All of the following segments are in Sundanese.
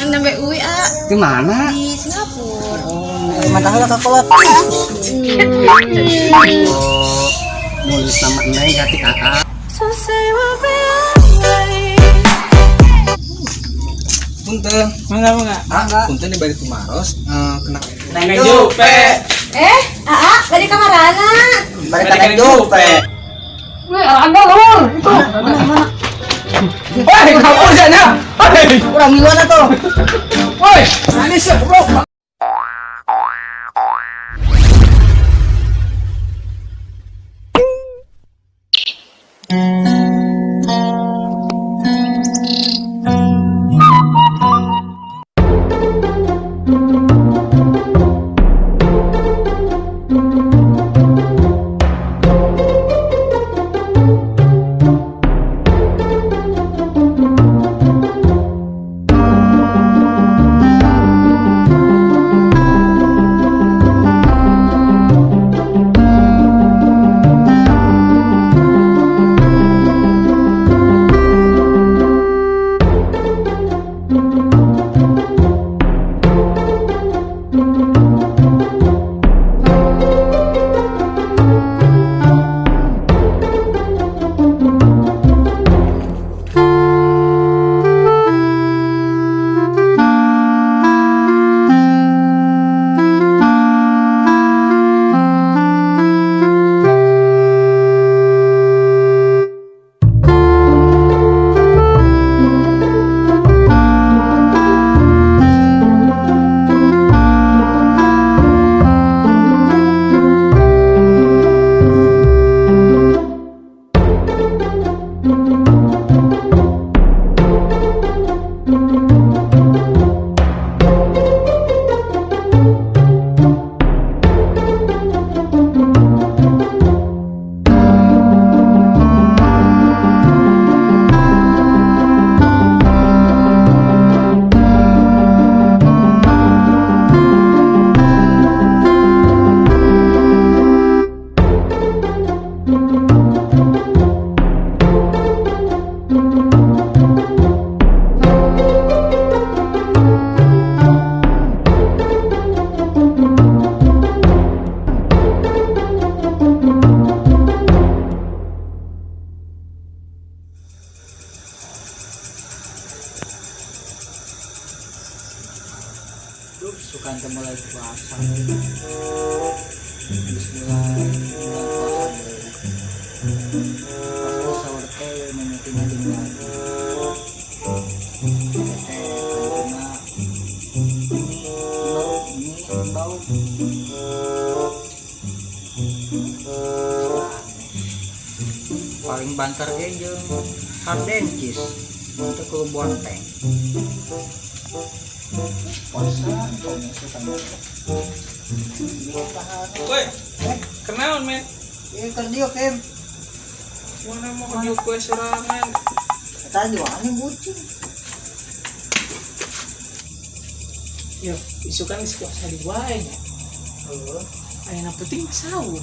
Nembe uwi, ah. Di mana? Di Singapura. Oh, Mantap lah kakolot. oh, nulis nama Neng ganti AA. So say we'll be alright. Punten. Mangga mangga. Ah, punten di bari tumaros. Kena Neng Jupe. Eh, Aa, balik ka marana. Balik ka Neng Jupe. Weh, ada lur. Itu. Mana mana? Woi, kabur janya. Woi. Urang ngiluan atuh. Woi, ini sih, bro. Duh, suka teh mulai puasa. Geus mulai bulan puasa deui. Pas sahur teh mimitina jeung lagi. Teh kantuna mie, mie, bau. Paling banter ge jeung sarden cheese untuk kudu bonteng. Puasa Woi, kenaon men? Iya keur dieu Kim. Mana mau ke dieu kue sorangan? Eta jualan bucin. Yo, isu kan geus puasa di wae nya. Heeh. Ayeuna penting mah sahur.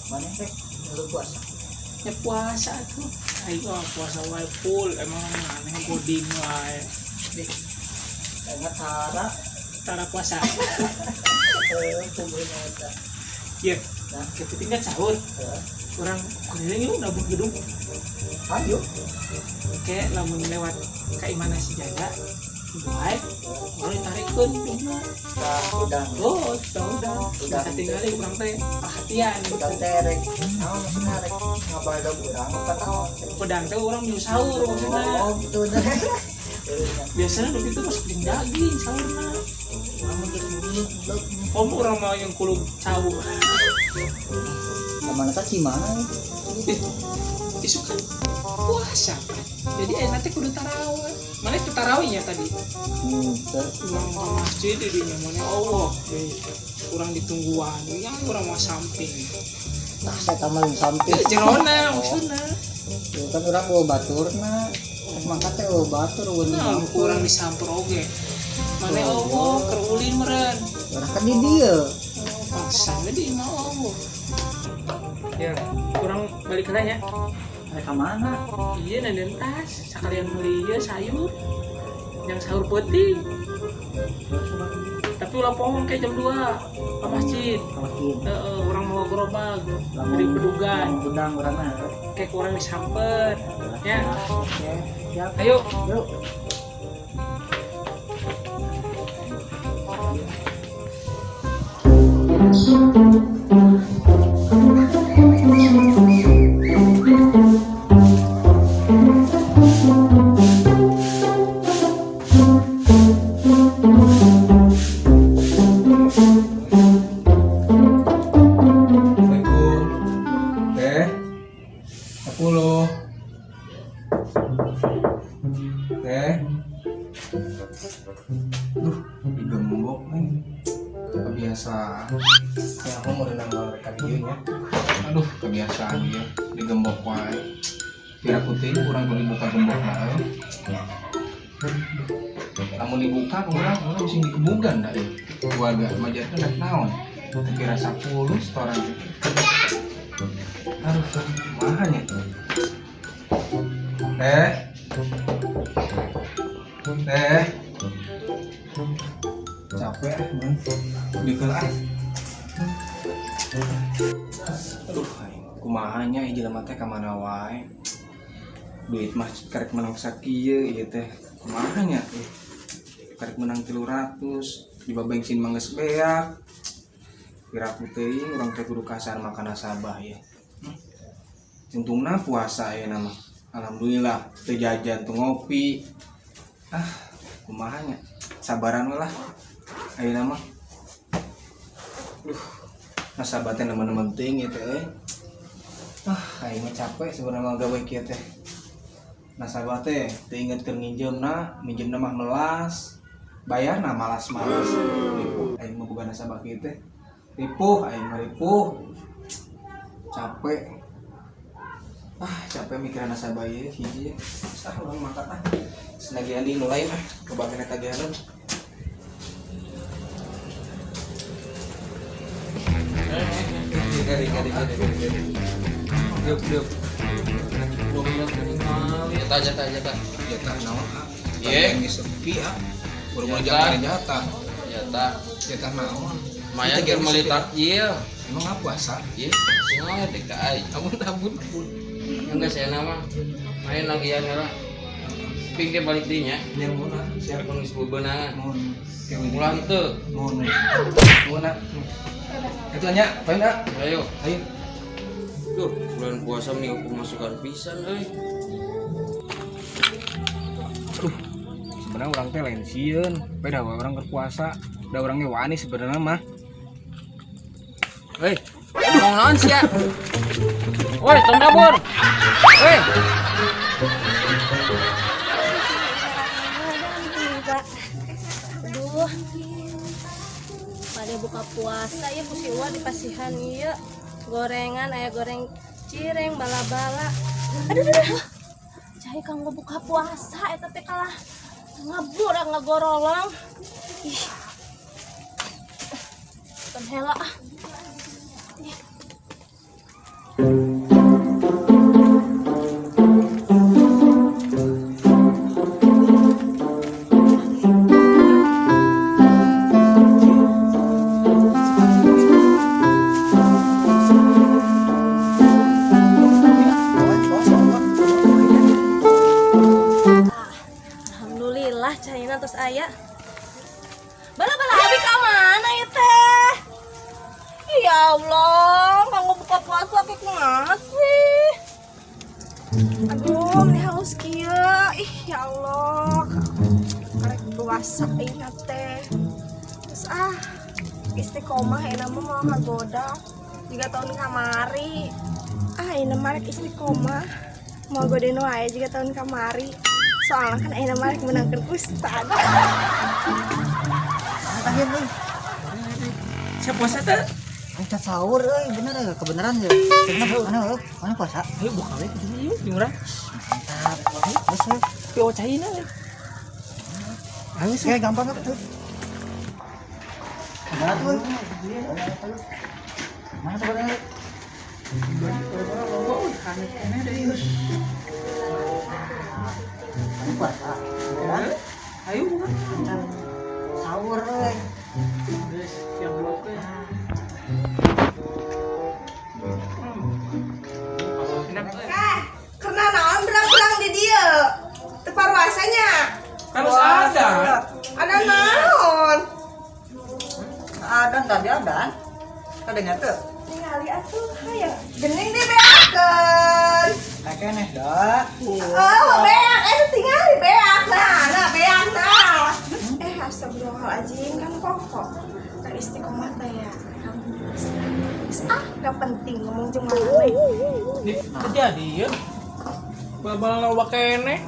Mana teh lu puasa? Ya puasa tuh. Aing mah puasa wae full, emang aneh goding wae. Dih. Ingat tara. Tara puasa. Heeh, kumpulna eta. Iya, Nah, kepenting kan sahur. heeh. Urang keliling yuk nabung gedung. Ayo. Kayak lamun lewat ka imana si janda. Wae, urang ditarikeun dugna. Tah udang. Oh, tah udah. Udah. Bisa tinggali urang teh perhatian. Udang teh rek. Naon maksudna rek ngabadag urang apa naon? Pedang teh urang nyuruh sahur maksudna. Oh, gitu dah. Biasanya begitu masuk jeung daging sahurna. Urang mah geus mie, blok. Om urang mah yang kulub cau. Kamana teh cimana? Ih, isu kan puasa kan. Jadi nanti kudu tarawih. Mana itu tarawihnya tadi? Teu. Urang ke masjid di dinya mana Allah. Urang ditungguan, yang urang mau samping. Tah saya mah samping. Eh, jerona maksudna. Tuh kan urang bawa baturna. Mangka teh eueuh batur eueuh Nah, nyampur. urang disamper oge. Mana Allah keur ulin meureun. Urang kan di dieu. Oh, bangsa di imah Allah. Ya, kurang balik ke nya. Rek ka mana? Iya, nenden tas, sekalian beli ieu sayur. Yang sahur peuting. Tapi ulah pohon kayak jam 2 ke masjid. Heeh, urang mau gerobak dari Bedugan. Undang urang mah. Kayak kurang disamper. Ya. Oke, siap. Ayo. Yuk. Assalamualaikum. Teh. 10. Teh. Duh, digembok nih. Kebiasaan. Ya, aku mau renang mereka dieu nya. Aduh, kebiasaan dia digembok wae. Kira aku teh kurang kudu dibuka gembok mah euy. Lamun dibuka urang urang sing dikebugan da ieu. Keluarga mah teh rek naon? Kira 10 setoran teh. Aduh, kumaha nya? Teh. Teh. Capek ah, mun. Dikeul ah. Aduh, aing kumaha nya ieu jelema teh ka mana wae. Duit mah karek menang sakieu ieu teh. Kumaha nya? Karek menang 300, di bensin mah geus beak. Piraku teuing urang teh kudu kasar makan nasabah ya. Untungna puasa ya nama. Alhamdulillah teu jajan teu ngopi. Ah, kumaha nya? Sabaran we lah. Ayeuna mah. Duh, nasabah teh nemen-nemen teuing ieu teh euy. Ah, aing mah capek sebenarnya mah gawe kieu teh. Nasabah teh teu inget keur nginjeumna, minjemna mah melas. Bayarna malas-malas. Ripuh aing mah boga nasabah kieu teh. Ripuh aing mah ripuh. Capek. Ah, capek mikiran nasabah ieu hiji. Ah, urang mangkat ah. Senagihan di nu lain ah, kebagian tagihanan. Gari, gari, gari, gari, gari. Diuk, diuk. Jatah, jatah, jatah. Jatah naon ah? Iya. Geus sepi ah. Boro-boro Jatah. jatah jatah. Jatah. Jatah naon? Lumayan Kita keur meuli geus sepi. takjil. Emang apa puasa? Iya, singa DKI. Ampun, ampun. Enggak saya nama. Main lagi ya lah. Ping ke balik dinya. Yang mun ah, siap. Mun geus bebenangan. Mun. Ulah henteu. Mun. Mun ah. Itu nya, paling ah. Ayo. Ayo. Duh, bulan puasa nih pemasukan pisan euy. Aduh, sebenarnya orang teh lain sieun, beda orang keur puasa, da orangnya wani sebenarnya mah. Hei, ngomong naon sia? Woi, tong kabur. Woi. Aduh. Pada buka puasa ya ku si Uwa dipasihan ieu. Gorengan aya goreng cireng bala-bala. Aduh, aduh, aduh. Cai kanggo buka puasa eta teh kalah ngabur ngagorolong. Ih. Kan hela ah. Ih. Alhamdulillah caina terus aya. Bala-bala abi ka mana ieu teh? Ya Allah, kanggo buka puasa ke kumaha sih? Aduh, meni haus kieu. Ih, ya Allah. Karek puasa ayeuna teh. Terus ah, istiqomah ayeuna mah moal kagoda. Jiga tahun kamari. Ah, ayeuna mah rek istiqomah. Moal godeun wae jiga tahun kamari. Soalnya kan ayeuna mah rek meunangkeun ustad. Tahin euy. Siap puasa teh? Aing can sahur euy, bener ya, kebenaran ya. Mana euy? Mana puasa? Ayo buka we kudu yuk jeung urang. Mantap. Geus euy. Tapi oh caina euy. Ayo Oke, gampang tuh. Mana tuh? Mana sebenarnya? Mana puasa? Ayo. Can sahur euy. Geus siap buat. Enak euy. Eh, karena naon berang-berang di dieu? Teu paruasanya. Kan geus ada. Ada naon? Adan tadi adan. Kadenya teu. Ningali atuh hayang gening deh beakeun. Kakeneh da. Oh, beak, itu tingali beak. Nah, nah beak nah. Eh, astagfirullahaladzim kan kok kan istiqomah teh ya. Ah, gak penting ngomong jeung maneh. Di terjadi ya. Bal-balan loba keneh.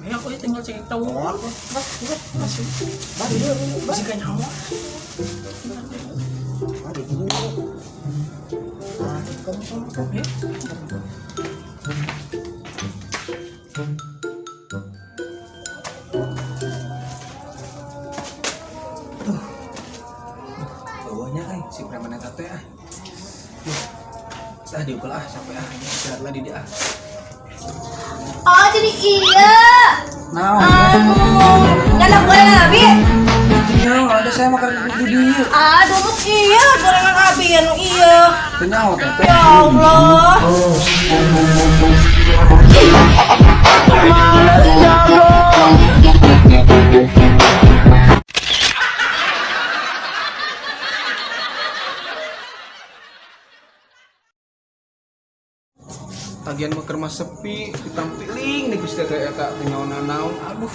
Ya aku tinggal cek tahu. Masih masih gak nyawa. Eh? Bawahnya kan si preman eta teh ah. Duh. Sah diukul ah sampai ah istirahat lah di dia ah. Oh, jadi iya. Naon? Anu, nyana gorengan abi. Nyawa ada saya makan di dieu. Aduh, lu iya gorengan abi anu iya. Teu nyawa teh teh. Ya Allah. Tagihan mah keur mah sepi, ditampiling di Gusti teh eta teu nyawa naon. Aduh.